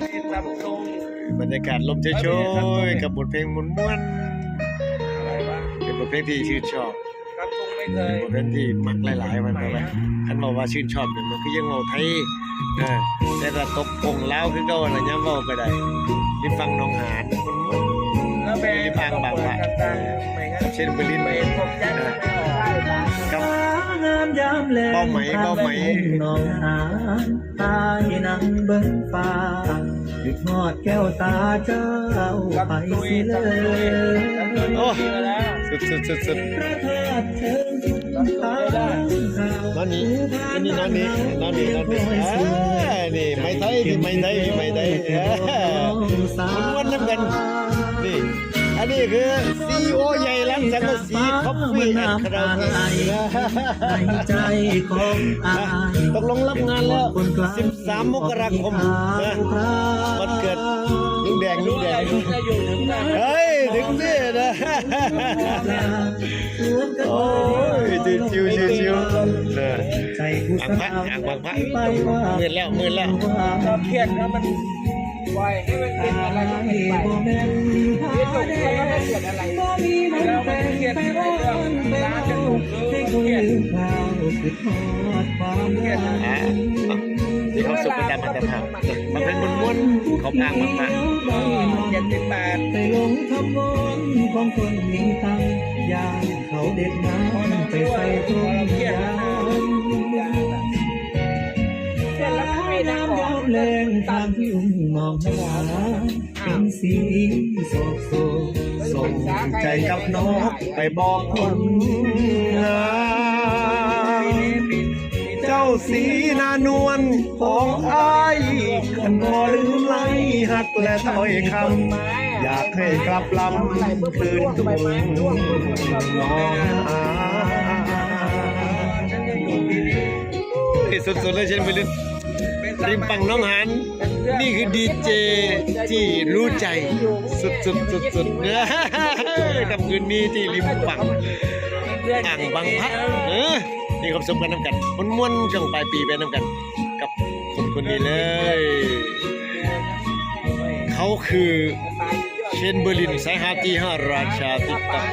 ບຳເພັນ ບັນຍາກາດລົມໂຊຍໆ ກັບບົດເພງມ່ວນໆ ເປັນບົດເພງທີ່ຊື່ນຊອບ ເປັນບົດເພງທີ່ມັກຫຼາຍໆ ວ່າແມ່ນ. ຄັນເວົ້າວ່າຊື່ນຊອບນີ້ ມັນຄືຍັງເວົ້າໄທ ເອີ ແຕ່ກໍຕົກປົງລາວຄືເກົ່າຫັ້ນລະ ຍາມເວົ້າກໍໄດ້ ລິມຝັ່ງໜອງຫານ ລິມອ່າງບາງພະ ເອີ ເຊນບູລີ ກັບເປົ້າໝາຍ ເປົ້າໝາຍ ໂອ້ ສຸດໆໆໆ ນອນນີ້ ນອນນີ້ ນອນນີ້ ນອນນີ້ ນອນນີ້ ເອີ ນີ້ໄມ້ໄທ ໄມ້ໄທ ໄມ້ໄທ ເອີ ມ່ວນນຳກັນ ນີ້ ອັນນີ້ຄືຊີອີໂອໃຫຍ່ຮ້ານສັງກະສີ ຄອບຟີ້ ແອນ ຄາຣາໂອເກະ ຕົກລົງຮັບງານແລ້ວ ສິບສາມ ມົກກະລາຄົມນະ ວັນເກີດລຸງແດງ ລຸງແດງ ເຮີ້ຍ ເຖິງຊິນະ ໂອ້ຍ ຊິວໆ ຊິວໆ ເອີ ອ່າງພະ ອ່າງບາງພະ ມືດແລ້ວ ມືດແລ້ວ ຄຽດແລ້ວມັນ ປ່ອຍໃຫ້ມັນເປັນອະໄລກໍເປັນໄປ ເຮັດຕົກແລ້ວກໍບໍ່ເກີດອະໄລ ແລ້ວມັນຄຽດໃນເລື່ອງລາວຈັງ ເອີ ຄຽດ ຄຽດ ອ່າ ມີຄວາມສຸກໄປຕາມອັດຕະພາບ ມັນເປັນມ່ວນໆ ເຂົາພາກມັນມາ ເອີ ຄຽດເປັນບາດ ໄປລົງຄຳວອນຂອງຄົນມີຕັງ ຢ້ານເຂົາເດັດນ້ຳໄປໃສ່ທົ່ງຢາງ ຍາມຍາມແລງ ທາງທີ່ອຸ້ມມອງຫາ ເປັນສີໂສກໂສ ສົ່ງໃຈກັບນອກໄປບອກຄົນງາມ ເຈົ້າສີໜ້ານວນຂອງອ້າຍ ຄັນບໍ່ລືມໄລ່ຮັກແລະຖ້ອຍຄຳ ຢາກໃຫ້ກັບລຳຄືນທຸງໜອງຫານ ທີ່ສຸດໆເລີຍເຊັ່ນມື້ນີ້ ລິມຝັ່ງໜອງຫານ ນີ້ຄືດີເຈທີ່ຮູ້ໃຈ ສຸດໆໆໆ ຄ່ຳຄືນນີ້ທີ່ລິມຝັ່ງອ່າງບາງພະ ເອີ ມີຄວາມສຸກໄປນຳກັນ ມ່ວນໆ ຊ່ວງປາຍປີໄປນຳກັນ ກັບຄົນຄົນນີ້ເລີຍ ເຂົາຄື ເຊນເບີລິນ ສາຍຫ້າ ທີຫ້າ ລາຊາຕິກຕັອກ.